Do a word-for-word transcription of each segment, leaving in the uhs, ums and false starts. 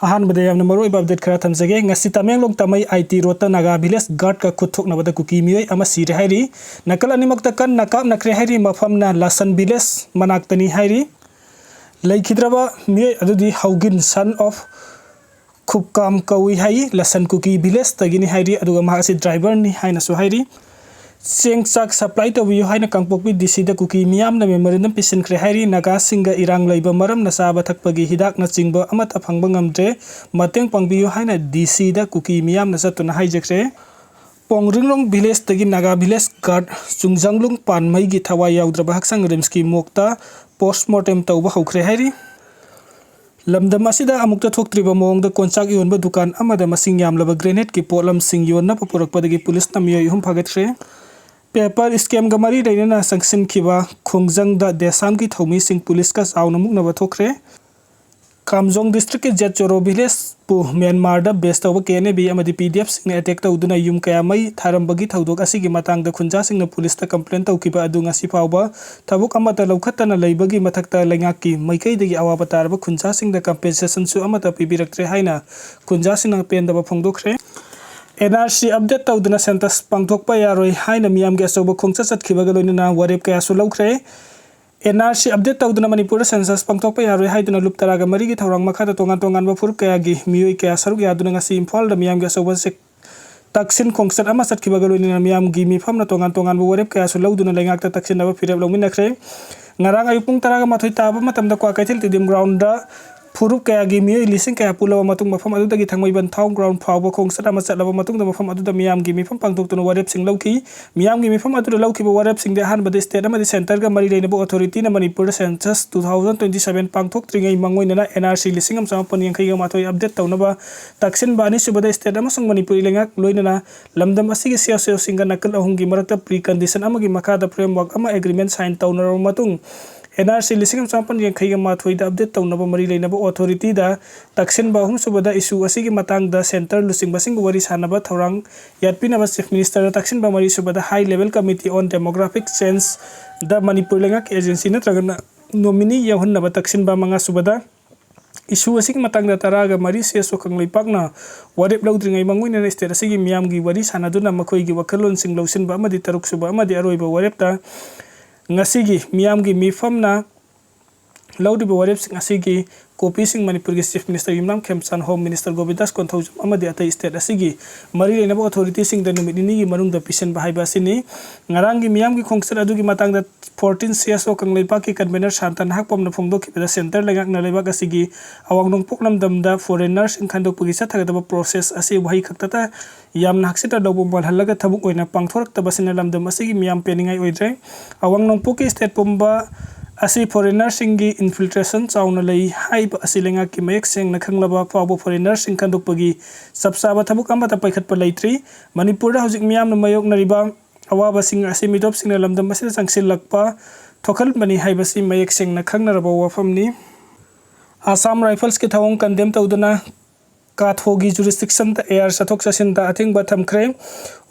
ꯑꯍꯥꯟꯕꯗ ꯌꯥꯝꯅ ꯃꯔꯨꯑꯣꯏꯕ ꯑꯞꯗꯦꯠ ꯈꯔ ꯊꯝꯖꯒꯦ꯫ ꯉꯁꯤ ꯇꯃꯦꯡꯂꯣꯡ ꯇꯥꯃꯩ ꯑꯥꯏ ꯇꯤ ꯔꯣꯗꯇ ꯅꯥꯒꯥ ꯚꯤꯂꯦꯖ ꯒꯥꯔꯗꯀ ꯈꯨꯠ ꯊꯣꯛꯅꯕꯗ ꯀꯨꯀꯤ ꯃꯤꯑꯣꯏ ꯑꯃ ꯁꯤꯔꯦ ꯍꯥꯏꯔꯤ꯫ ꯅꯥꯀꯜ ꯑꯅꯤꯃꯛꯇ ꯀꯟꯅ ꯀꯥꯞꯅꯈ꯭ꯔꯦ ꯍꯥꯏꯔꯤ꯫ ꯃꯐꯝꯅ ꯂꯁꯟ ꯚꯤꯂꯦꯖ ꯃꯅꯥꯛꯇꯅꯤ ꯍꯥꯏꯔꯤ꯫ ꯂꯩꯈꯤꯗ꯭ꯔꯕ ꯃꯤꯑꯣꯏ ꯑꯗꯨꯗꯤ ꯍꯧꯒꯤꯟ, son of ꯈꯨꯞꯀꯥꯝ ꯀꯧꯏ ꯍꯥꯏ꯫ ꯂꯁꯟ ꯀꯨꯀꯤ ꯚꯤꯂꯦꯖꯇꯒꯤꯅꯤ ꯍꯥꯏꯔꯤ, ꯑꯗꯨꯒ ꯃꯍꯥꯛ ꯑꯁꯤ ꯗ꯭ꯔꯥꯏꯚꯔꯅꯤ ꯍꯥꯏꯅꯁꯨ ꯍꯥꯏꯔꯤ꯫ ꯆꯦꯡ ꯆꯥꯛ ꯁꯄ꯭ꯂꯥꯏ ꯇꯧꯕꯤꯌꯨ ꯍꯥꯏꯅ ꯀꯥꯡꯄꯣꯛꯄꯤ ꯗꯤ ꯁꯤꯗ ꯀꯨꯀꯤ ꯃꯤꯌꯥꯝꯅ ꯃꯦꯃꯣꯔꯦꯟꯗꯝ ꯄꯤꯁꯤꯟꯈ꯭ꯔꯦ ꯍꯥꯏꯔꯤ꯫ ꯅꯥꯒꯥꯁꯤꯡꯒ ꯏꯔꯥꯡ ꯂꯩꯕ ꯃꯔꯝꯅ ꯆꯥꯕ ꯊꯛꯄꯒꯤ ꯍꯤꯗꯥꯛꯅꯆꯤꯡꯕ ꯑꯃꯠꯇ ꯐꯪꯕ ꯉꯝꯗ꯭ꯔꯦ, ꯃꯇꯦꯡ ꯄꯥꯡꯕꯤꯌꯨ ꯍꯥꯏꯅ ꯗꯤ ꯁꯤꯗ ꯀꯨꯀꯤ ꯃꯤꯌꯥꯝꯅ ꯆꯠꯇꯨꯅ ꯍꯥꯏꯖꯈ꯭ꯔꯦ꯫ ꯄꯣꯡꯔꯤꯡꯔꯣꯡ ꯚꯤꯂꯦꯖꯇꯒꯤ ꯅꯥꯒꯥ ꯚꯤꯂꯦꯖ ꯒꯥꯔꯗ ꯆꯨꯡꯖꯪꯂꯨꯡ ꯄꯥꯟꯃꯩꯒꯤ ꯊꯋꯥꯏ ꯌꯥꯎꯗ꯭ꯔꯕ ꯍꯛꯆꯥꯡ ꯔꯤꯝꯁꯀꯤ ꯃꯣꯔꯒꯇ ꯄꯣꯁꯃꯣꯔꯇꯦꯝ ꯇꯧꯕ ꯍꯧꯈ꯭ꯔꯦ ꯍꯥꯏꯔꯤ꯫ ꯂꯝꯗꯝ ꯑꯁꯤꯗ ꯑꯃꯨꯛꯇ ꯊꯣꯛꯇ꯭ꯔꯤꯕ ꯃꯑꯣꯡꯗ ꯀꯣꯟꯆꯥꯛ ꯌꯣꯟꯕ ꯗꯨꯀꯥꯟ ꯑꯃꯗ ꯃꯁꯤꯡ ꯌꯥꯝꯂꯕ ꯒ꯭ꯔꯦꯅꯦꯗꯀꯤ ꯄꯣꯠꯂꯝꯁꯤꯡ ꯌꯣꯟꯅꯕ ꯄꯨꯔꯛꯄꯗꯒꯤ ꯄꯨꯂꯤꯁꯅ ꯃꯤꯑꯣꯏ ꯑꯍꯨꯝ ꯐꯥꯒꯠꯈ꯭ꯔꯦ꯫ ꯄꯦꯄꯔ ꯁ꯭ꯀꯦꯝꯒ ꯃꯔꯤ ꯂꯩꯅꯅ ꯆꯪꯁꯤꯟꯈꯤꯕ ꯈꯣꯡꯖꯪꯗ ꯗꯦꯁꯥꯝꯒꯤ ꯊꯧꯃꯤꯁꯤꯡ ꯄꯨꯂꯤꯁꯀ ꯆꯥꯎꯅ ꯃꯨꯛꯅꯕ ꯊꯣꯛꯈ꯭ꯔꯦ꯫ ꯀꯥꯝꯖꯣꯡ ꯗꯤꯁꯇ꯭ꯔꯤꯛꯀꯤ ꯖꯦꯠ ꯆꯣꯔꯣ ꯚꯤꯂꯦꯖꯄꯨ ꯃ꯭ꯌꯥꯟꯃꯥꯔꯗ ꯕꯦꯁ ꯇꯧꯕ ꯀꯦ ꯑꯦꯟ ꯑꯦ ꯕꯤ ꯑꯃꯗꯤ ꯄꯤ ꯗꯤ ꯑꯦꯐꯁꯤꯡꯅ ꯑꯦꯇꯦꯛ ꯇꯧꯗꯨꯅ ꯌꯨꯝ ꯀꯌꯥ ꯃꯩ ꯊꯥꯔꯝꯕꯒꯤ ꯊꯧꯗꯣꯛ ꯑꯁꯤꯒꯤ ꯃꯇꯥꯡꯗ ꯈꯨꯟꯖꯥꯁꯤꯡꯅ ꯄꯨꯂꯤꯁꯇ ꯀꯝꯄ꯭ꯂꯦꯟ ꯇꯧꯈꯤꯕ ꯑꯗꯨ ꯉꯁꯤ ꯐꯥꯎꯕ ꯊꯕꯛ ꯑꯃꯠꯇ ꯂꯧꯈꯠꯇꯅ ꯂꯩꯕꯒꯤ ꯃꯊꯛꯇ ꯂꯩꯉꯥꯛꯀꯤ ꯃꯥꯏꯀꯩꯗꯒꯤ ꯑꯋꯥꯕ ꯇꯥꯔꯕ ꯈꯨꯟꯖꯥꯁꯤꯡꯗ ꯀꯝꯄꯦꯟꯁꯦꯁꯟꯁꯨ ꯑꯃꯠꯇ ꯄꯤꯕꯤꯔꯛꯇ꯭ꯔꯦ ꯍꯥꯏꯅ ꯈꯨꯟꯖꯥꯁꯤꯡꯅ ꯄꯦꯟꯗꯕ ꯐꯣꯡꯗꯣꯛꯈ꯭ꯔꯦ꯫ ꯑꯦꯟ ꯑꯥꯔ ꯁꯤ ꯑꯞꯗꯦꯠ ꯇꯧꯗꯨꯅ ꯁꯦꯟꯁꯁ ꯄꯥꯡꯊꯣꯛꯄ ꯌꯥꯔꯣꯏ ꯍꯥꯏꯅ ꯃꯤꯌꯥꯝꯒꯤ ꯑꯆꯧꯕ ꯈꯣꯡꯆꯠ ꯆꯠꯈꯤꯕꯒ ꯂꯣꯏꯅꯅ ꯋꯥꯔꯦꯞ ꯀꯌꯥꯁꯨ ꯂꯧꯈ꯭ꯔꯦ꯫ ꯑꯦꯟ ꯑꯥꯔ ꯁꯤ ꯑꯞꯗꯦꯠ ꯇꯧꯗꯨꯅ ꯃꯅꯤꯄꯨꯔꯗ ꯁꯦꯟꯁꯁ ꯄꯥꯡꯊꯣꯛꯄ ꯌꯥꯔꯣꯏ ꯍꯥꯏꯗꯨꯅ ꯂꯨꯞ ꯇꯔꯥꯒ ꯃꯔꯤꯒꯤ ꯊꯧꯔꯥꯡ ꯃꯈꯥꯗ ꯇꯣꯉꯥꯟ ꯇꯣꯉꯥꯟꯕ ꯐꯨꯔꯨꯞ ꯀꯌꯥꯒꯤ ꯃꯤꯑꯣꯏ ꯀꯌꯥ ꯁꯔꯨꯛ ꯌꯥꯗꯨꯅ ꯉꯁꯤ ꯏꯝꯐꯥꯜꯗ ꯃꯤꯌꯥꯝꯒꯤ ꯑꯆꯧꯕ ꯆꯦꯛ ꯇꯛꯁꯤꯟ ꯈꯣꯡꯆꯠ ꯑꯃ ꯆꯠꯈꯤꯕꯒ ꯂꯣꯏꯅꯅ ꯃꯤꯌꯥꯝꯒꯤ ꯃꯤꯐꯝꯅ ꯇꯣꯉꯥꯟ ꯇꯣꯉꯥꯟꯕ ꯋꯥꯔꯦꯞ ꯀꯌꯥꯁꯨ ꯂꯧꯗꯨꯅ ꯂꯩꯉꯥꯛꯇ ꯇꯛꯁꯤꯟꯅꯕ ꯐꯤꯔꯦꯞ ꯂꯧꯃꯤꯟꯅꯈ꯭ꯔꯦ꯫ ꯉꯔꯥꯡ ꯑꯌꯨꯛ ꯄꯨꯡ ꯇꯔꯥꯒ ꯃꯥꯊꯣꯏ ꯇꯥꯕ ꯃꯇꯝꯗ ꯀ꯭ꯋꯥꯀꯩꯊꯦꯜ ꯇꯦꯗꯤꯝ ꯒ꯭ꯔꯥꯎꯟꯗ ꯐꯨꯔꯨꯞ ꯀꯌꯥꯒꯤ ꯃꯤꯑꯣꯏ ꯂꯤꯁꯤꯡ ꯀꯌꯥ ꯄꯨꯜꯂꯕ ꯃꯇꯨꯡ ꯃꯐꯝ ꯑꯗꯨꯗꯒꯤ ꯊꯥꯡꯃꯩꯕꯟ ꯊꯥꯎꯟ ꯒ꯭ꯔꯥꯎꯟ ꯐꯥꯎꯕ ꯈꯣꯡꯆꯠ ꯑꯃ ꯆꯠꯂꯕ ꯃꯇꯨꯡꯗ ꯃꯐꯝ ꯑꯗꯨꯗ ꯃꯤꯌꯥꯝꯒꯤ ꯃꯤꯐꯝ ꯄꯥꯡꯊꯣꯛꯇꯨꯅ ꯋꯥꯔꯦꯞꯁꯤꯡ ꯂꯧꯈꯤ꯫ ꯃꯤꯌꯥꯝꯒꯤ ꯃꯤꯐꯝ ꯑꯗꯨꯗ ꯂꯧꯈꯤꯕ ꯋꯥꯔꯦꯞꯁꯤꯡꯗꯤ ꯑꯍꯥꯟꯕꯗ ꯁ꯭ꯇꯦꯠ ꯑꯃꯗꯤ ꯁꯦꯟꯇꯔꯒ ꯃꯔꯤ ꯂꯩꯅꯕ ꯑꯣꯊꯣꯔꯤꯇꯤꯅ ꯃꯅꯤꯄꯨꯔꯗ census two thousand twenty seven ꯄꯥꯡꯊꯣꯛꯇ꯭ꯔꯤꯉꯩ ꯃꯥꯡꯑꯣꯏꯅꯅ ꯑꯦꯟ ꯑꯥꯔ ꯁꯤ ꯂꯤꯁꯤꯡ ꯑꯃ ꯆꯃꯥꯄꯟ ꯌꯥꯡꯈꯩꯒ ꯃꯥꯊꯣꯏ ꯑꯞꯗꯦꯠ ꯇꯧꯅꯕ ꯇꯛꯁꯤꯟꯕ, ꯑꯅꯤꯁꯨꯕꯗ ꯁ꯭ꯇꯦꯠ ꯑꯃꯁꯨꯡ ꯃꯅꯤꯄꯨꯔꯤ ꯂꯩꯉꯥꯛ ꯂꯣꯏꯅꯅ ꯂꯝꯗꯝ ꯑꯁꯤꯒꯤ ꯁꯤ ꯑꯦꯜ ꯁꯤ ꯑꯣꯁꯤꯡꯒ ꯅꯥꯀꯜ ꯑꯍꯨꯝꯒꯤ ꯃꯔꯛꯇ ꯄ꯭ꯔꯤ ꯀꯟꯗꯤꯁꯟ ꯑꯃꯒꯤ ꯃꯈꯥꯗ ꯐ꯭ꯔꯦꯝꯋꯥꯔꯛ ꯑꯃ ꯑꯦꯒ꯭ꯔꯤꯃꯦꯟ ꯁꯥꯏꯟ ꯇꯧꯅꯔꯕ ꯃꯇꯨꯡ ꯑꯦꯟ ꯑꯥꯔ ꯁꯤ ꯂꯤꯁꯤꯡ ꯑꯃ ꯆꯃꯥꯄꯟ ꯌꯥꯡꯈꯩꯒ ꯃꯥꯊꯣꯏꯗ ꯑꯞꯗꯦꯠ ꯇꯧꯅꯕ ꯃꯔꯤ ꯂꯩꯅꯕ ꯑꯣꯊꯣꯔꯤꯇꯤꯗ ꯇꯛꯁꯤꯟꯕ, ꯑꯍꯨꯝꯁꯨꯕꯗ ꯏꯁꯨ ꯑꯁꯤꯒꯤ ꯃꯇꯥꯡꯗ ꯁꯦꯟꯇꯔ ꯂꯨꯆꯤꯡꯕꯁꯤꯡꯒ ꯋꯥꯔꯤ ꯁꯥꯟꯅꯕ ꯊꯧꯔꯥꯡ ꯌꯥꯠꯄꯤꯅꯕ ꯆꯤꯐ ꯃꯤꯅꯤꯁꯇꯔꯗ ꯇꯛꯁꯤꯟꯕ, ꯃꯔꯤꯁꯨꯕꯗ High Level Committee on Demographic Change ꯗ ꯃꯅꯤꯄꯨꯔ ꯂꯩꯉꯥꯛꯀꯤ ꯑꯦꯖꯦꯟꯁꯤ ꯅꯠꯇ꯭ꯔꯒꯅ ꯅꯣꯃꯤꯅꯤ ꯌꯥꯎꯍꯟꯅꯕ ꯇꯛꯁꯤꯟꯕ, ꯃꯉꯥꯁꯨꯕꯗ issue ꯑꯁꯤꯒꯤ ꯃꯇꯥꯡꯗ ꯇꯔꯥꯒ ꯃꯔꯤ ꯁꯤ ꯑꯦꯁ ꯑꯣ ꯀꯪꯂꯩꯄꯥꯛꯅ ꯋꯥꯔꯦꯞ ꯂꯧꯗ꯭ꯔꯤꯉꯩ ꯃꯥꯡꯑꯣꯏꯅꯅ state ꯑꯁꯤꯒꯤ ꯃꯤꯌꯥꯝꯒꯤ ꯋꯥꯔꯤ ꯁꯥꯟꯅꯗꯨꯅ ꯃꯈꯣꯏꯒꯤ ꯋꯥꯈꯜꯂꯣꯟꯁꯤꯡ ꯂꯧꯁꯤꯟꯕ ꯑꯃꯗꯤ ꯇꯔꯨꯛꯁꯨꯕ ꯑꯃꯗꯤ ꯑꯔꯣꯏꯕ ꯋꯥꯔꯦꯞꯇ ꯉꯁꯤꯒꯤ ꯃꯤꯌꯥꯝꯒꯤ ꯃꯤꯐꯝꯅ ꯂꯧꯔꯤꯕ ꯋꯥꯔꯦꯞꯁꯤꯡ ꯑꯁꯤꯒꯤ copyꯁꯤꯡ ꯃꯅꯤꯄꯨꯔꯒꯤ Chief Minister ꯌꯨꯝꯅꯥꯝ ꯈꯦꯝꯆꯥꯟ, Home Minister ꯒꯣꯕꯤꯟꯗꯥꯁ ꯀꯣꯟꯊꯧꯖꯝ ꯑꯃꯗꯤ ꯑꯇꯩ state ꯑꯁꯤꯒꯤ ꯃꯔꯤ ꯂꯩꯅꯕ authorityꯁꯤꯡꯗ ꯅꯨꯃꯤꯠ ꯅꯤꯅꯤꯒꯤ ꯃꯅꯨꯡꯗ ꯄꯤꯁꯤꯟꯕ ꯍꯥꯏꯕ ꯑꯁꯤꯅꯤ꯫ ꯉꯔꯥꯡꯒꯤ ꯃꯤꯌꯥꯝꯒꯤ ꯈꯣꯡꯆꯠ ꯑꯗꯨꯒꯤ ꯃꯇꯥꯡꯗ fourteen C S O ꯀꯪꯂꯩꯄꯥꯛꯀꯤ convener ꯁꯥꯟꯇ ꯅꯍꯥꯛꯄꯝꯅ ꯐꯣꯡꯗꯣꯛꯈꯤꯕꯗ centre ꯂꯩꯉꯥꯛꯅ ꯂꯩꯕꯥꯛ ꯑꯁꯤꯒꯤ ꯑꯋꯥꯡ ꯅꯣꯡꯄꯣꯛ ꯂꯝꯗꯝꯗ foreignerꯁꯤꯡ ꯈꯟꯗꯣꯛꯄꯒꯤ ꯆꯠꯊꯒꯗꯕ process ꯑꯁꯤ ꯋꯥꯍꯩ ꯈꯛꯇꯗ ꯌꯥꯝꯅ ꯍꯛꯆꯤꯟꯅ ꯂꯧꯕ ꯃꯥꯜꯍꯜꯂꯒ ꯊꯕꯛ ꯑꯣꯏꯅ ꯄꯥꯡꯊꯣꯔꯛꯇꯕꯁꯤꯅ ꯂꯝꯗꯝ ꯑꯁꯤꯒꯤ ꯃꯤꯌꯥꯝ ꯄꯦꯟꯅꯤꯡꯉꯥꯏ ꯑꯣꯏꯗ꯭ꯔꯦ꯫ ꯑꯋꯥꯡ ꯅꯣꯡꯄꯣꯛꯀꯤ state ꯄꯨꯝꯕ ꯑꯁꯤ foreignerꯁꯤꯡꯒꯤ infiltration ꯆꯥꯎꯅ ꯂꯩ ꯍꯥꯏꯕ ꯑꯁꯤ ꯂꯩꯉꯥꯛꯀꯤ ꯃꯌꯦꯛ ꯁꯦꯡꯅ ꯈꯪꯂꯕ ꯐꯥꯎꯕ foreignerꯁꯤꯡ ꯈꯟꯗꯣꯛꯄꯒꯤ ꯆꯞ ꯆꯥꯕ ꯊꯕꯛ ꯑꯃꯠꯇ ꯄꯥꯏꯈꯠꯄ ꯂꯩꯇ꯭ꯔꯤ꯫ ꯃꯅꯤꯄꯨꯔꯗ ꯍꯧꯖꯤꯛ ꯃꯤꯌꯥꯝꯅ ꯃꯥꯌꯣꯛꯅꯔꯤꯕ ꯑꯋꯥꯕꯁꯤꯡ ꯑꯁꯤ ꯃꯤꯇꯣꯞꯁꯤꯡꯅ ꯂꯝꯗꯝ ꯑꯁꯤꯗ ꯆꯪꯁꯤꯜꯂꯛꯄ ꯊꯣꯛꯍꯟꯕꯅꯤ ꯍꯥꯏꯕꯁꯤ ꯃꯌꯦꯛ ꯁꯦꯡꯅ ꯈꯪꯅꯔꯕ ꯋꯥꯐꯝꯅꯤ꯫ Assam Riflesꯀꯤ ꯊꯧꯑꯣꯡ condemn ꯇꯧꯗꯨꯅ ꯀꯥꯊꯣꯒꯤ jurisdictionꯗ A R ꯆꯠꯊꯣꯛ ꯆꯠꯁꯤꯟꯗ ꯑꯊꯤꯡꯕ ꯊꯝꯈ꯭ꯔꯦ꯫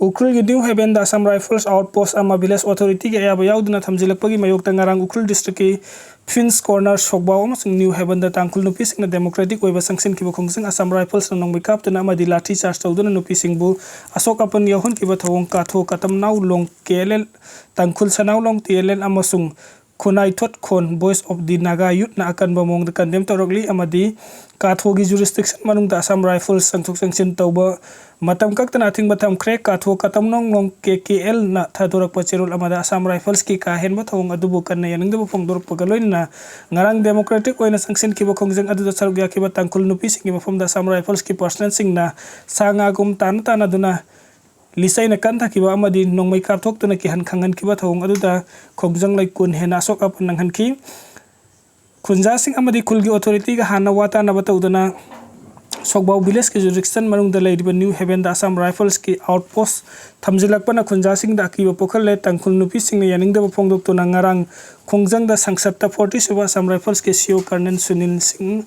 ꯎꯈ꯭ꯔꯨꯜꯒꯤ New Havenꯗ Assam Rifles outpost ꯑꯃ village authorityꯒꯤ ꯑꯌꯥꯕ ꯌꯥꯎꯗꯅ ꯊꯝꯖꯤꯜꯂꯛꯄꯒꯤ ꯃꯥꯌꯣꯛꯇ ꯉꯔꯥꯡ ꯎꯈ꯭ꯔꯨꯜ districtꯀꯤ Prince Corner, ꯁꯣꯛꯕꯥꯎ ꯑꯃꯁꯨꯡ New Havenꯗ ꯇꯥꯡꯈꯨꯜ ꯅꯨꯄꯤꯁꯤꯡꯅ democratic ꯑꯣꯏꯕ ꯆꯪꯁꯤꯟꯈꯤꯕ ꯈꯣꯡꯖꯪ Assam Riflesꯅ ꯅꯣꯡꯃꯩ ꯀꯥꯞꯇꯨꯅ ꯑꯃꯗꯤ ꯂꯥꯊꯤ charge ꯇꯧꯗꯨꯅ ꯅꯨꯄꯤꯁꯤꯡꯕꯨ ꯑꯁꯣꯛ ꯑꯄꯟ ꯌꯥꯎꯍꯟꯈꯤꯕ ꯊꯧꯑꯣꯡ ꯀꯥꯊꯣ ꯀꯇꯝꯅꯥꯎ ꯂꯣꯡ K L L, ꯇꯥꯡꯈꯨꯜ ꯁꯅꯥꯎ ꯂꯣꯡ T L L ꯑꯃꯁꯨꯡ ꯈꯨꯅꯥꯏꯊꯣꯠ ꯈꯣꯟ Voice of the Naga Youthꯅ ꯑꯀꯟꯕ ꯃꯑꯣꯡꯗ condemn ꯇꯧꯔꯛꯂꯤ ꯑꯃꯗꯤ ꯀꯥꯊꯣꯒꯤ jurisdiction ꯃꯅꯨꯡꯗ Assam Rifles ꯆꯪꯊꯣꯛ ꯆꯪꯁꯤꯟ ꯇꯧꯕ ꯃꯇꯝ ꯀꯛꯇꯅ ꯑꯊꯤꯡꯕ ꯊꯝꯈ꯭ꯔꯦ꯫ ꯀꯥꯊꯣ ꯀꯇꯝꯅꯣꯡꯂꯣꯡ K K Lꯅ ꯊꯥꯗꯣꯔꯛꯄ ꯆꯦꯔꯣꯜ ꯑꯃꯗ Assam Riflesꯀꯤ ꯀꯥ ꯍꯦꯟꯕ ꯊꯧꯑꯣꯡ ꯑꯗꯨꯕꯨ ꯀꯟꯅ ꯌꯥꯅꯤꯡꯗꯕ ꯐꯣꯡꯗꯣꯔꯛꯄꯒ ꯂꯣꯏꯅꯅ ꯉꯔꯥꯡ democratic ꯑꯣꯏꯅ ꯆꯪꯁꯤꯟꯈꯤꯕ ꯈꯣꯡꯖꯪ ꯑꯗꯨꯗ ꯁꯔꯨꯛ ꯌꯥꯈꯤꯕ ꯇꯥꯡꯈꯨꯜ ꯅꯨꯄꯤꯁꯤꯡꯒꯤ ꯃꯐꯝꯗ Assam Riflesꯀꯤ personnelꯁꯤꯡꯅ ꯁꯥ ꯉꯥꯒꯨꯝ ꯇꯥꯟꯅ ꯇꯥꯟꯅꯗꯨꯅ ꯂꯤꯆꯩꯅ ꯀꯟꯊꯈꯤꯕ ꯑꯃꯗꯤ ꯅꯣꯡꯃꯩ ꯀꯥꯞꯊꯣꯛꯇꯨꯅ ꯀꯤꯍꯟ ꯈꯪꯍꯟꯈꯤꯕ ꯊꯧꯑꯣꯡ ꯑꯗꯨꯗ ꯈꯣꯡꯖꯪ ꯂꯩꯀꯣꯜ ꯍꯦꯟꯅ ꯑꯁꯣꯛ ꯑꯄꯟ ꯅꯪꯍꯟꯈꯤ꯫ ꯈꯨꯟꯖꯥꯁꯤꯡ ꯑꯃꯗꯤ ꯈꯨꯜꯒꯤ authorityꯒ ꯍꯥꯟꯅ ꯋꯥ ꯇꯥꯅꯕ ꯇꯧꯗꯨꯅ ꯁꯣꯛꯕꯥꯎ villageꯀꯤ jurisdiction ꯃꯅꯨꯡꯗ ꯂꯩꯔꯤꯕ New Havenꯗ Assam Riflesꯀꯤ outpost ꯊꯝꯖꯤꯜꯂꯛꯄꯅ ꯈꯨꯟꯖꯥꯁꯤꯡꯗ ꯑꯀꯤꯕ ꯄꯣꯛꯍꯜꯂꯦ꯫ ꯇꯥꯡꯈꯨꯜ ꯅꯨꯄꯤꯁꯤꯡꯅ ꯌꯥꯅꯤꯡꯗꯕ ꯐꯣꯡꯗꯣꯛꯇꯨꯅ ꯉꯔꯥꯡ ꯈꯣꯡꯖꯪꯗ ꯁꯪꯁꯠꯇ forty ꯁꯨꯕ Assam Riflesꯀꯤ C O Colonel Sunil ꯁꯤꯡ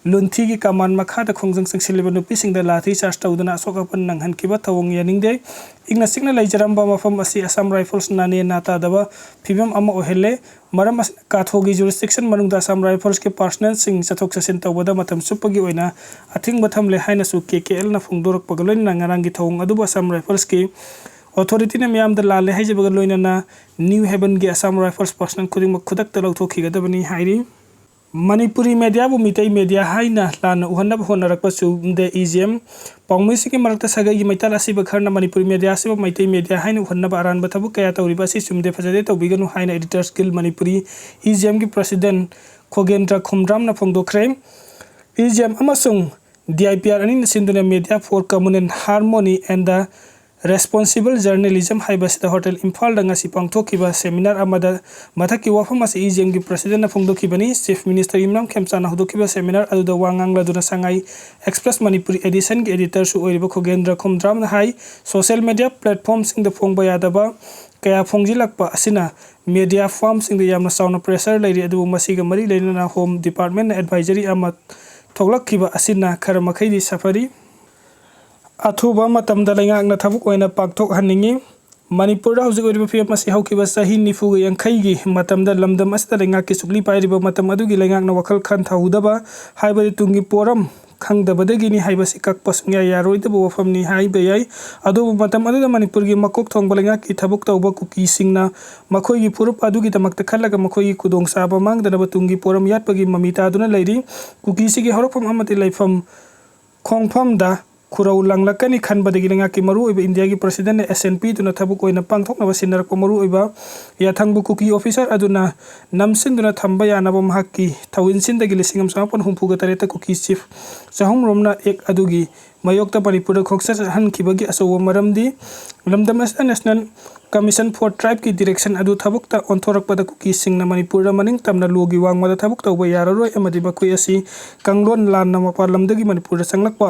ꯂꯨꯟꯊꯤꯒꯤ ꯀꯃꯥꯟ ꯃꯈꯥꯗ ꯈꯣꯡꯖꯪ ꯆꯪꯁꯤꯜꯂꯤꯕ ꯅꯨꯄꯤꯁꯤꯡꯗ ꯂꯥꯊꯤ ꯆꯥꯔꯖ ꯇꯧꯗꯨꯅ ꯑꯁꯣꯛ ꯑꯄꯟ ꯅꯪꯍꯟꯈꯤꯕ ꯊꯧꯑꯣꯡ ꯌꯥꯅꯤꯡꯗꯦ꯫ ꯏꯪꯅ ꯆꯤꯛꯅ ꯂꯩꯖꯔꯝꯕ ꯃꯐꯝ ꯑꯁꯤ ꯑꯁꯥꯝ ꯔꯥꯏꯐꯜꯁꯅ ꯅꯦꯅꯥ ꯇꯥꯗꯕ ꯐꯤꯕꯝ ꯑꯃ ꯑꯣꯏꯍꯜꯂꯦ꯫ ꯃꯔꯝ ꯑꯁꯤꯅ ꯀꯥꯊꯣꯒꯤ ꯖꯨꯔꯤꯁꯗꯤꯛꯁꯟ ꯃꯅꯨꯡꯗ ꯑꯁꯥꯝ ꯔꯥꯏꯐꯜꯁꯀꯤ ꯄꯥꯔꯁꯅꯦꯜꯁꯤꯡ ꯆꯠꯊꯣꯛ ꯆꯠꯁꯤꯟ ꯇꯧꯕꯗ ꯃꯇꯝ ꯆꯨꯞꯄꯒꯤ ꯑꯣꯏꯅ ꯑꯊꯤꯡꯕ ꯊꯝꯂꯦ ꯍꯥꯏꯅꯁꯨ ꯀꯦ ꯀꯦ ꯑꯦꯜꯅ ꯐꯣꯡꯗꯣꯔꯛꯄꯒ ꯂꯣꯏꯅꯅ ꯉꯔꯥꯡꯒꯤ ꯊꯧꯑꯣꯡ ꯑꯗꯨꯕꯨ ꯑꯁꯥꯝ ꯔꯥꯏꯐꯜꯁꯀꯤ ꯑꯣꯊꯣꯔꯤꯇꯤꯅ ꯃꯤꯌꯥꯝꯗ ꯂꯥꯜꯂꯦ ꯍꯥꯏꯖꯕꯒ ꯂꯣꯏꯅꯅ ꯅ꯭ꯌꯨ ꯍꯦꯕꯟꯒꯤ ꯑꯁꯥꯝ ꯔꯥꯏꯐꯜꯁ ꯄꯥꯔꯁꯅꯦꯜ ꯈꯨꯗꯤꯡꯃꯛ ꯈꯨꯗꯛꯇ ꯂꯧꯊꯣꯛꯈꯤꯒꯗꯕꯅꯤ ꯍꯥꯏꯔꯤ꯫ ꯃꯅꯤꯄꯨꯔꯤ ꯃꯦꯗꯤꯌꯥꯕꯨ ꯃꯤꯇꯩ ꯃꯦꯗꯤꯌꯥ ꯍꯥꯏꯅ ꯂꯥꯟꯅ ꯎꯍꯟꯅꯕ ꯍꯣꯠꯅꯔꯛꯄ ꯆꯨꯝꯗꯦ ꯏ ꯖꯤ ꯑꯦꯝ꯫ ꯄꯥꯎꯃꯤꯁꯤꯡꯒꯤ ꯃꯔꯛꯇ ꯁꯥꯒꯩꯒꯤ ꯃꯩꯇꯥꯜ ꯑꯁꯤꯕ ꯈꯔꯅ ꯃꯅꯤꯄꯨꯔꯤ ꯃꯦꯗꯤꯌꯥ ꯑꯁꯤꯕꯨ ꯃꯩꯇꯩ ꯃꯦꯗꯤꯌꯥ ꯍꯥꯏꯅ ꯎꯍꯟꯅꯕ ꯑꯔꯥꯟꯕ ꯊꯕꯛ ꯀꯌꯥ ꯇꯧꯔꯤꯕ ꯑꯁꯤ ꯆꯨꯝꯗꯦ, ꯐꯖꯗꯦ, ꯇꯧꯕꯤꯒꯅꯨ ꯍꯥꯏꯅ Editors Guild Manipuri, E G ꯑꯦꯝꯒꯤ ꯄ꯭ꯔꯁꯤꯗꯦꯟ ꯈꯣꯒꯦꯟꯗ꯭ꯔ ꯈꯨꯝꯗ꯭ꯔꯥꯝꯅ ꯐꯣꯡꯗꯣꯛꯈ꯭ꯔꯦ꯫ ꯏ ꯖꯤ ꯑꯦꯝ ꯑꯃꯁꯨꯡ ꯗꯤ ꯑꯥꯏ ꯄꯤ ꯑꯥꯔ ꯑꯅꯤꯅ ꯁꯤꯟꯗꯨꯅ Media for Common Harmony and the Responsible Journalism ꯍꯥꯏꯕꯁꯤꯗ ꯍꯣꯇꯦꯜ ꯏꯝꯐꯥꯜꯗ ꯉꯁꯤ ꯄꯥꯡꯊꯣꯛꯈꯤꯕ ꯁꯦꯃꯤꯅꯥꯔ ꯑꯃꯗ ꯃꯊꯛꯀꯤ ꯋꯥꯐꯝ ꯑꯁꯤ ꯏ ꯖꯤ ꯑꯦꯝꯒꯤ ꯄ꯭ꯔꯁꯤꯗꯦꯟꯅ ꯐꯣꯡꯗꯣꯛꯈꯤꯕꯅꯤ꯫ ꯆꯤꯐ ꯃꯤꯅꯤꯁꯇꯔ ꯌꯨꯝꯅꯥꯝ ꯈꯦꯝꯆꯥꯅ ꯍꯧꯗꯣꯛꯈꯤꯕ ꯁꯦꯃꯤꯅꯥꯔ ꯑꯗꯨꯗ ꯋꯥ ꯉꯥꯡꯂꯗꯨꯅ ꯁꯉꯥꯏ ꯑꯦꯛꯁꯄ꯭ꯔꯦꯁ ꯃꯅꯤꯄꯨꯔꯤ ꯑꯦꯗꯤꯁꯟꯒꯤ ꯑꯦꯗꯤꯇꯔꯁꯨ ꯑꯣꯏꯔꯤꯕ ꯈꯣꯒꯦꯟꯗ꯭ꯔ ꯈꯨꯝꯗ꯭ꯔꯥꯝꯅ ꯍꯥꯏ, ꯁꯣꯁꯤꯌꯦꯜ ꯃꯦꯗꯤꯌꯥ ꯄ꯭ꯂꯦꯠꯐꯣꯝꯁꯤꯡꯗ ꯐꯣꯡꯕ ꯌꯥꯗꯕ ꯀꯌꯥ ꯐꯣꯡꯖꯤꯜꯂꯛꯄ ꯑꯁꯤꯅ ꯃꯦꯗꯤꯌꯥ ꯐꯥꯔꯝꯁꯤꯡꯗ ꯌꯥꯝꯅ ꯆꯥꯎꯅ ꯄ꯭ꯔꯦꯁꯔ ꯂꯩꯔꯤ, ꯑꯗꯨꯕꯨ ꯃꯁꯤꯒ ꯃꯔꯤ ꯂꯩꯅꯅ ꯍꯣꯝ ꯗꯤꯄꯥꯔꯠꯃꯦꯟꯅ ꯑꯦꯗꯚꯥꯏꯖꯔꯤ ꯑꯃ ꯊꯣꯛꯂꯛꯈꯤꯕ ꯑꯁꯤꯅ ꯈꯔ ꯃꯈꯩꯗꯤ ꯁꯥꯐꯔꯤ꯫ ꯑꯊꯨꯕ ꯃꯇꯝꯗ ꯂꯩꯉꯥꯛꯅ ꯊꯕꯛ ꯑꯣꯏꯅ ꯄꯥꯡꯊꯣꯛꯍꯟꯅꯤꯡꯏ꯫ ꯃꯅꯤꯄꯨꯔꯗ ꯍꯧꯖꯤꯛ ꯑꯣꯏꯔꯤꯕ ꯐꯤꯕꯝ ꯑꯁꯤ ꯍꯧꯈꯤꯕ ꯆꯍꯤ ꯅꯤꯐꯨꯒ ꯌꯥꯡꯈꯩꯒꯤ ꯃꯇꯝꯗ ꯂꯝꯗꯝ ꯑꯁꯤꯗ ꯂꯩꯉꯥꯛꯀꯤ ꯆꯨꯛꯂꯤ ꯄꯥꯏꯔꯤꯕ ꯃꯇꯝ ꯑꯗꯨꯒꯤ ꯂꯩꯉꯥꯛꯅ ꯋꯥꯈꯜ ꯈꯟꯊꯍꯧꯗꯕ ꯍꯥꯏꯕꯗꯤ ꯇꯨꯡꯒꯤ ꯄꯣꯔꯝ ꯈꯪꯗꯕꯗꯒꯤꯅꯤ ꯍꯥꯏꯕꯁꯤ ꯀꯛꯄ ꯁꯨꯡꯌꯥ ꯌꯥꯔꯣꯏꯗꯕ ꯋꯥꯐꯝꯅꯤ ꯍꯥꯏꯕ ꯌꯥꯏ꯫ ꯑꯗꯨꯕꯨ ꯃꯇꯝ ꯑꯗꯨꯗ ꯃꯅꯤꯄꯨꯔꯒꯤ ꯃꯀꯣꯛ ꯊꯣꯡꯕ ꯂꯩꯉꯥꯛꯀꯤ ꯊꯕꯛ ꯇꯧꯕ ꯀꯨꯀꯤꯁꯤꯡꯅ ꯃꯈꯣꯏꯒꯤ ꯐꯨꯔꯨꯞ ꯑꯗꯨꯒꯤꯗꯃꯛꯇ ꯈꯜꯂꯒ ꯃꯈꯣꯏꯒꯤ ꯈꯨꯗꯣꯡꯆꯥꯕ ꯃꯥꯡꯗꯅꯕ ꯇꯨꯡꯒꯤ ꯄꯣꯔꯝ ꯌꯥꯠꯄꯒꯤ ꯃꯃꯤ ꯇꯥꯗꯨꯅ ꯂꯩꯔꯤ꯫ ꯀꯨꯀꯤꯁꯤꯒꯤ ꯍꯧꯔꯛꯐꯝ ꯑꯃꯗꯤ ꯂꯩꯐꯝ ꯈꯣꯡꯐꯝꯗ ꯈꯨꯔꯧ ꯂꯪꯂꯛꯀꯅꯤ ꯈꯟꯕꯗꯒꯤ ꯂꯩꯉꯥꯛꯀꯤ ꯃꯔꯨꯑꯣꯏꯕ ꯏꯟꯗꯤꯌꯥꯒꯤ ꯄ꯭ꯔꯁꯤꯗꯦꯟꯅ ꯑꯦꯁ ꯑꯦꯟ ꯄꯤꯗꯨꯅ ꯊꯕꯛ ꯑꯣꯏꯅ ꯄꯥꯡꯊꯣꯛꯅꯕ ꯁꯤꯟꯅꯔꯛꯄ ꯃꯔꯨꯑꯣꯏꯕ ꯌꯥꯊꯪꯕꯨ ꯀꯨꯀꯤ ꯑꯣꯐꯤꯁꯔ ꯑꯗꯨꯅ ꯅꯝꯁꯤꯟꯗꯨꯅ ꯊꯝꯕ ꯌꯥꯅꯕ ꯃꯍꯥꯛꯀꯤ ꯊꯧꯏꯟꯁꯤꯟꯗꯒꯤ ꯂꯤꯁꯤꯡ ꯑꯃ ꯆꯃꯥꯄꯟ ꯍꯨꯝꯐꯨꯒ ꯇꯔꯦꯠꯇ ꯀꯨꯀꯤ ꯆꯤꯐ ꯆꯍꯨꯝꯔꯣꯝꯅ ꯑꯦꯛ ꯑꯗꯨꯒꯤ ꯃꯥꯌꯣꯛꯇ ꯃꯅꯤꯄꯨꯔꯗ ꯈꯣꯡꯆꯠ ꯆꯠꯍꯟꯈꯤꯕꯒꯤ ꯑꯆꯧꯕ ꯃꯔꯝꯗꯤ ꯂꯝꯗꯝ ꯑꯁꯤꯗ ꯅꯦꯁꯅꯦꯜ ꯀꯃꯤꯁꯟ ꯐꯣꯔ ꯇ꯭ꯔꯥꯏꯕꯀꯤ ꯗꯤꯔꯦꯛꯁꯟ ꯑꯗꯨ ꯊꯕꯛꯇ ꯑꯣꯟꯊꯣꯔꯛꯄꯗ ꯀꯨꯀꯤꯁꯤꯡꯅ ꯃꯅꯤꯄꯨꯔꯗ ꯃꯅꯤꯡ ꯇꯝꯅ ꯂꯣꯒꯤ ꯋꯥꯡꯃꯗ ꯊꯕꯛ ꯇꯧꯕ ꯌꯥꯔꯔꯣꯏ ꯑꯃꯗꯤ ꯃꯈꯣꯏ ꯑꯁꯤ ꯀꯥꯡꯂꯣꯟ ꯂꯥꯟꯅ ꯃꯄꯥꯟ ꯂꯝꯗꯒꯤ ꯃꯅꯤꯄꯨꯔꯗ ꯆꯪꯂꯛꯄ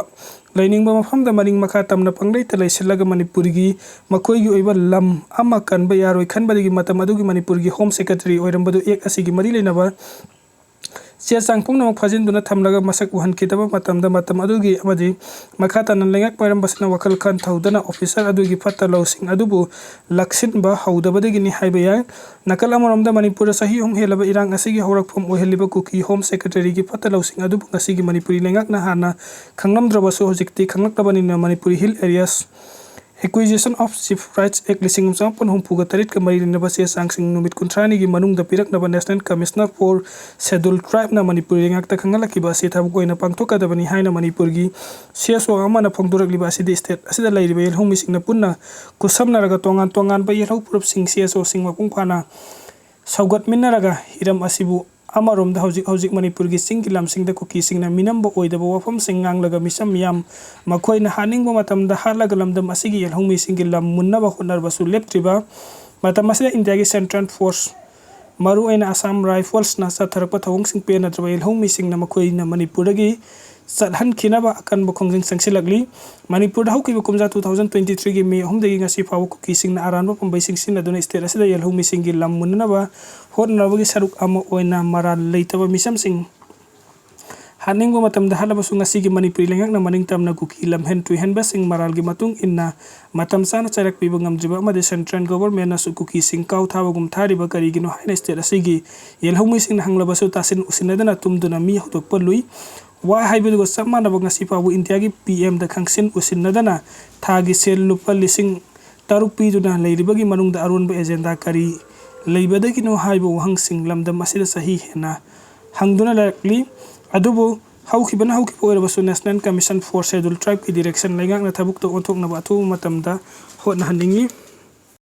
ꯂꯩꯅꯤꯡꯕ ꯃꯐꯝꯗ ꯃꯅꯤꯡ ꯃꯈꯥ ꯇꯝꯅ ꯄꯪꯂꯩꯇ ꯂꯩꯁꯤꯜꯂꯒ ꯃꯅꯤꯄꯨꯔꯒꯤ ꯃꯈꯣꯏꯒꯤ ꯑꯣꯏꯕ ꯂꯝ ꯑꯃ ꯀꯟꯕ ꯌꯥꯔꯣꯏ ꯈꯟꯕꯗꯒꯤ ꯃꯇꯝ ꯑꯗꯨꯒꯤ ꯃꯅꯤꯄꯨꯔꯒꯤ ꯍꯣꯝ ꯁꯦꯀ꯭ꯔꯦꯇꯔꯤ ꯑꯣꯏꯔꯝꯕꯗꯨ ꯑꯦꯛ ꯑꯁꯤꯒꯤ ꯃꯔꯤ ꯂꯩꯅꯕ ꯆꯦ ꯆꯥꯡ ꯄꯨꯝꯅꯃꯛ ꯐꯥꯖꯤꯟꯗꯨꯅ ꯊꯝꯂꯒ ꯃꯁꯛ ꯎꯍꯟꯈꯤꯗꯕ ꯃꯇꯝꯗ ꯃꯇꯝ ꯑꯗꯨꯒꯤ ꯑꯃꯗꯤ ꯃꯈꯥ ꯇꯥꯅ ꯂꯩꯉꯥꯛ ꯄꯥꯏꯔꯝꯕꯁꯤꯅ ꯋꯥꯈꯜ ꯈꯟꯊꯍꯧꯗꯅ ꯑꯣꯐꯤꯁꯥꯔ ꯑꯗꯨꯒꯤ ꯐꯠꯇ ꯂꯧꯁꯤꯡ ꯑꯗꯨꯕꯨ ꯂꯥꯛꯁꯤꯟꯕ ꯍꯧꯗꯕꯗꯒꯤꯅꯤ ꯍꯥꯏꯕ ꯌꯥꯏ꯫ ꯅꯥꯀꯜ ꯑꯃꯔꯣꯝꯗ ꯃꯅꯤꯄꯨꯔꯗ ꯆꯍꯤ ꯑꯍꯨꯝ ꯍꯦꯜꯂꯕ ꯏꯔꯥꯡ ꯑꯁꯤꯒꯤ ꯍꯧꯔꯛꯐꯝ ꯑꯣꯏꯍꯜꯂꯤꯕ ꯀꯨꯀꯤ ꯍꯣꯝ ꯁꯦꯀ꯭ꯔꯦꯇꯔꯤꯒꯤ ꯐꯠꯇ ꯂꯧꯁꯤꯡ ꯑꯗꯨꯕꯨ ꯉꯁꯤꯒꯤ ꯃꯅꯤꯄꯨꯔꯤ ꯂꯩꯉꯥꯛꯅ ꯍꯥꯟꯅ ꯈꯪꯂꯝꯗ꯭ꯔꯕꯁꯨ ꯍꯧꯖꯤꯛꯇꯤ ꯈꯪꯂꯛꯂꯕꯅꯤꯅ Manipuri hill areas acquisition of chief rights act ꯂꯤꯁꯤꯡ ꯑꯃ ꯆꯃꯥꯄꯟ ꯍꯨꯝꯐꯨꯒ ꯇꯔꯦꯠꯀ ꯃꯔꯤ ꯂꯩꯅꯕ ꯆꯦ ꯆꯥꯡꯁꯤꯡ ꯅꯨꯃꯤꯠ ꯀꯨꯟꯊ꯭ꯔꯥꯅꯤꯒꯤ ꯃꯅꯨꯡꯗ ꯄꯤꯔꯛꯅꯕ ꯅꯦꯁꯅꯦꯜ ꯀꯃꯤꯁꯅꯔ ꯐꯣꯔ ꯁꯦꯗꯨꯜ ꯇ꯭ꯔꯥꯏꯕꯅ ꯃꯅꯤꯄꯨꯔ ꯂꯩꯉꯥꯛꯇ ꯈꯪꯍꯜꯂꯛꯈꯤꯕ ꯑꯁꯤ ꯊꯕꯛ ꯑꯣꯏꯅ ꯄꯥꯡꯊꯣꯛꯀꯗꯕꯅꯤ ꯍꯥꯏꯅ ꯃꯅꯤꯄꯨꯔꯒꯤ ꯁꯤ ꯑꯦꯁ ꯑꯣ ꯑꯃꯅ ꯐꯣꯡꯗꯣꯔꯛꯂꯤꯕ ꯑꯁꯤꯗꯤ ꯁ꯭ꯇꯦꯠ ꯑꯁꯤꯗ ꯂꯩꯔꯤꯕ ꯌꯦꯜꯍꯧꯃꯤꯁꯤꯡꯅ ꯄꯨꯟꯅ ꯈꯨꯠꯁꯝꯅꯔꯒ ꯇꯣꯉꯥꯟ ꯇꯣꯉꯥꯟꯕ ꯌꯦꯜꯍꯧ ꯐꯨꯔꯨꯞꯁꯤꯡ ꯁꯤ ꯑꯦꯁ ꯑꯣꯁꯤꯡ ꯃꯄꯨꯡ ꯐꯥꯅ ꯁꯧꯒꯠꯃꯤꯟꯅꯔꯒ ꯍꯤꯔꯝ ꯑꯁꯤꯕꯨ ꯑꯃꯔꯣꯝꯗ ꯍꯧꯖꯤꯛ ꯍꯧꯖꯤꯛ ꯃꯅꯤꯄꯨꯔꯒꯤ ꯆꯤꯡꯒꯤ ꯂꯝꯁꯤꯡꯗ ꯀꯨꯀꯤꯁꯤꯡꯅ ꯃꯤꯅꯝꯕ ꯑꯣꯏꯗꯕ ꯋꯥꯐꯝꯁꯤꯡ ꯉꯥꯡꯂꯒ ꯃꯤꯆꯝ ꯃꯤꯌꯥꯝ ꯃꯈꯣꯏꯅ ꯍꯥꯠꯅꯤꯡꯕ ꯃꯇꯝꯗ ꯍꯥꯠꯂꯒ ꯂꯝꯗꯝ ꯑꯁꯤꯒꯤ ꯌꯦꯜꯍꯧꯃꯤꯁꯤꯡꯒꯤ ꯂꯝ ꯃꯨꯟꯅꯕ ꯍꯣꯠꯅꯔꯕꯁꯨ ꯂꯦꯞꯇ꯭ꯔꯤꯕ ꯃꯇꯝ ꯑꯁꯤꯗ ꯏꯟꯗꯤꯌꯥꯒꯤ ꯁꯦꯟꯇ꯭ꯔꯦꯜ ꯐꯣꯔꯁ, ꯃꯔꯨꯑꯣꯏꯅ ꯑꯁꯥꯝ ꯔꯥꯏꯐꯜꯁꯅ ꯆꯠꯊꯔꯛꯄ ꯊꯧꯑꯣꯡꯁꯤꯡ ꯄꯦꯟꯅꯗ꯭ꯔꯕ ꯌꯦꯜꯍꯧꯃꯤꯁꯤꯡꯅ ꯃꯈꯣꯏꯅ ꯃꯅꯤꯄꯨꯔꯗꯒꯤ ꯆꯠꯍꯟꯈꯤꯅꯕ ꯑꯀꯟꯕ ꯈꯣꯡꯖꯪ ꯆꯪꯁꯤꯜꯂꯛꯂꯤ꯫ ꯃꯅꯤꯄꯨꯔꯗ ꯍꯧꯈꯤꯕ ꯀꯨꯝꯖꯥ two thousand twenty threeꯒꯤ May ꯑꯍꯨꯝꯗꯒꯤ ꯉꯁꯤ ꯐꯥꯎꯕ ꯀꯨꯀꯤꯁꯤꯡꯅ ꯑꯔꯥꯟꯕ ꯄꯥꯝꯕꯩꯁꯤꯡ ꯁꯤꯖꯤꯟꯅꯗꯨꯅ ꯁ꯭ꯇꯦꯠ ꯑꯁꯤꯗ ꯌꯦꯜꯍꯧꯃꯤꯁꯤꯡꯒꯤ ꯂꯝ ꯃꯨꯟꯅꯅꯕ ꯍꯣꯠꯅꯅꯕꯒꯤ ꯁꯔꯨꯛ ꯑꯃ ꯑꯣꯏꯅ ꯃꯔꯥꯜ ꯂꯩꯇꯕ ꯃꯤꯆꯝꯁꯤꯡ ꯍꯥꯠꯅꯤꯡꯕ ꯃꯇꯝꯗ ꯍꯥꯠꯂꯕꯁꯨ ꯉꯁꯤꯒꯤ ꯃꯅꯤꯄꯨꯔꯤ ꯂꯩꯉꯥꯛꯅ ꯃꯅꯤꯡ ꯇꯝꯅ ꯀꯨꯀꯤ ꯂꯝꯍꯦꯟ ꯇꯨꯍꯦꯟꯕꯁꯤꯡ ꯃꯔꯥꯜꯒꯤ ꯃꯇꯨꯡ ꯏꯟꯅ ꯃꯇꯝ ꯆꯥꯅ ꯆꯩꯔꯛ ꯄꯤꯕ ꯉꯝꯗ꯭ꯔꯤꯕ ꯑꯃꯗꯤ ꯁꯦꯟꯇ꯭ꯔꯦꯜ ꯒꯣꯚꯔꯟꯃꯦꯟꯠꯅꯁꯨ ꯀꯨꯀꯤꯁꯤꯡ ꯀꯥꯎ ꯊꯥꯕꯒꯨꯝ ꯊꯥꯔꯤꯕ ꯀꯔꯤꯒꯤꯅꯣ ꯍꯥꯏꯅ ꯁ꯭ꯇꯦꯠ ꯑꯁꯤꯒꯤ ꯌꯦꯜꯍꯧꯃꯤꯁꯤꯡꯅ ꯍꯪꯂꯕꯁꯨ ꯇꯥꯁꯤꯟ ꯎꯁꯤꯟꯅꯗꯅ ꯇꯨꯝꯗꯨꯅ ꯃꯤ ꯍꯧꯗꯣꯛꯄ ꯂꯨꯏ꯫ ꯋꯥ ꯍꯥꯏꯕꯗꯨꯒ ꯆꯞ ꯃꯥꯟꯅꯕ ꯉꯁꯤ ꯐꯥꯎꯕ ꯏꯟꯗꯤꯌꯥꯒꯤ ꯄꯤ ꯑꯦꯝꯗ ꯈꯪꯁꯤꯟ ꯎꯁꯤꯟꯅꯗꯅ ꯊꯥꯒꯤ ꯁꯦꯜ ꯂꯨꯄꯥ ꯂꯤꯁꯤꯡ ꯇꯔꯨꯛ ꯄꯤꯗꯨꯅ ꯂꯩꯔꯤꯕꯒꯤ ꯃꯅꯨꯡꯗ ꯑꯔꯣꯟꯕ ꯑꯦꯖꯦꯟꯗꯥ ꯀꯔꯤ ꯂꯩꯕꯗꯒꯤꯅꯣ ꯍꯥꯏꯕ ꯋꯥꯍꯪꯁꯤꯡ ꯂꯝꯗꯝ ꯑꯁꯤꯗ ꯆꯍꯤ ꯍꯦꯟꯅ ꯍꯪꯗꯨꯅ ꯂꯩꯔꯛꯂꯤ꯫ ꯑꯗꯨꯕꯨ ꯍꯧꯈꯤꯕꯅ ꯍꯧꯈꯤꯕ ꯑꯣꯏꯔꯕꯁꯨ National Commission for Scheduled Tribeꯀꯤ direction ꯂꯩꯉꯥꯛꯅ ꯊꯕꯛꯇ ꯑꯣꯟꯊꯣꯛꯅꯕ ꯑꯊꯨꯕ ꯃꯇꯝꯗ ꯍꯣꯠꯅꯍꯟꯅꯤꯡꯏ꯫